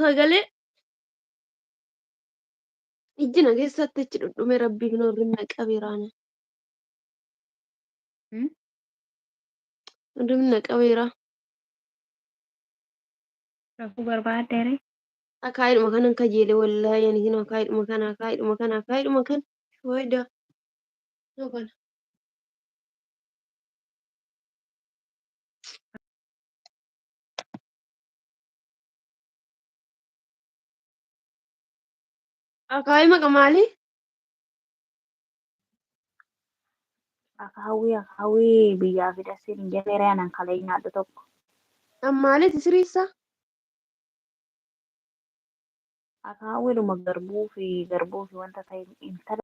Sagalee ijji na keessatti achi dhudhume rabbii kun hirribna qabeeraana. Hirribna qabeera. Rafuu barbaaddeere. Akaayidhuma kanan kajeele wallaahi ani hin akaayidhuma kana akaayidhuma kana akaayidhuma kana wayda no kana. Akaayii maqa maali? Akaawwii akaawwii biyyaa fidasiin hin jenneere anan kalee nyaadhu tokko. Maaliiti siriissa? Akaawwiidhuma garbuu fi wanta ta'e intala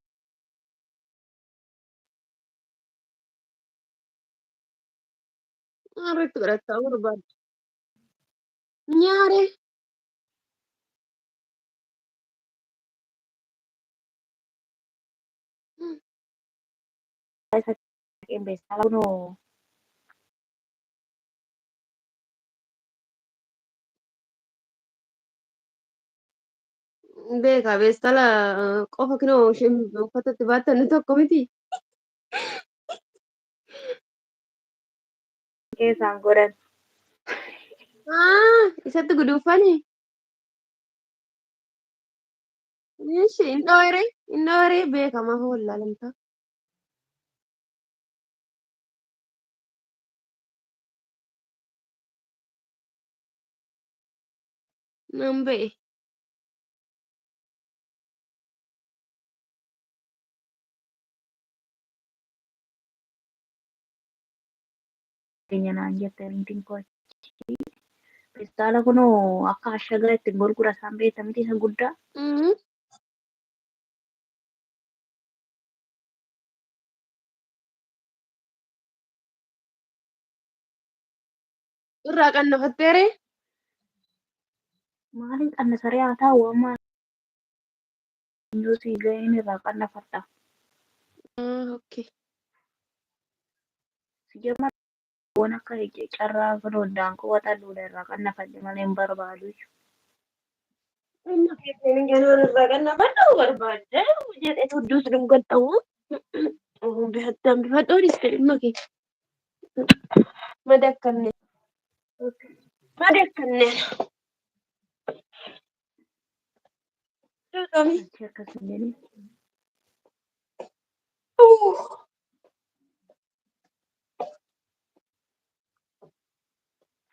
Irratti godhataa barbaadde. Nyaare. Isa qinbeessaa kunoo. Beekaa beestala qofa kinoo isheen uffatatti baattan tokko miti. Keessaan godhan. Ah, isatti guduunfani. Ishi hin dhoore hin dhoore beekamaa wallaalamta. Nan ba'e. Keenya naan jette niitiin koo achi. Feestaala kunoo akka ashagaa ittiin gurgura isaan beekta miti isa guddaa. Irraa qannafatteere? Maaliin qannasaree haa ta'u amma sii ga'een irraa qannafadha. Okay. Sijamma waan akka carraa kunoo daankoo waxalluudha irraa qannafadhe malee hin barbaadu. Inni keesseen ganaan irraa qannafadhu barbaadde jedhee tudduus dhungadhamu. Hambifadhoonis dhimma kee. Madakkanne. Madakkanne. Achi akkas hin jedhin.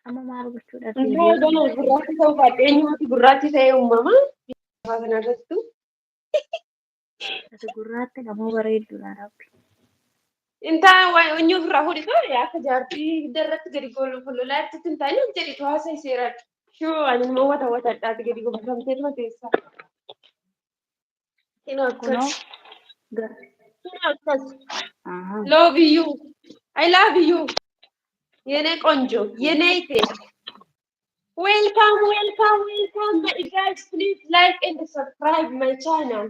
Amma maal gochuudhaaf Intaa gana gurraachi ta'uu baadhee eenyumatti gurraachi ta'ee uumama. Lafa kanarrattu. Ati gurraatti namoo bareedduudha rabbi. Intaa waa eenyu ofirraa fuudhitu akka jaartii hidda irratti gadi gololaatti hin taane jedhitu haasa seeraadha. Shuu ani immoo wata watadhaati gadi gombifamtee tuma teessa. Kinoo Kunoo akkas. gar. Kinoo akkas. Ahaa. Love you. I love you. የኔ ቆንጆ የኔ ቴ welcome, welcome, welcome, my guys. Please like and subscribe my channel.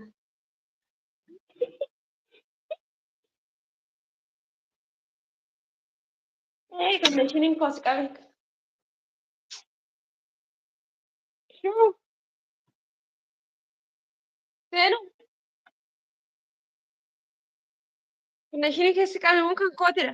Hey, connectionin koos qabe. Shuu seenu connectionin keessi qabe moo kan kootidha?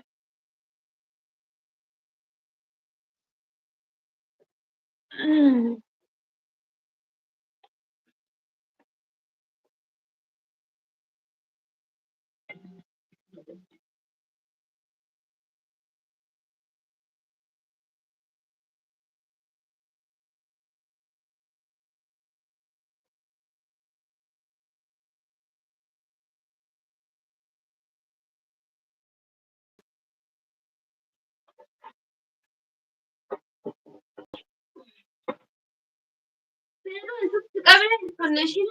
Seenu isatti qabe connection.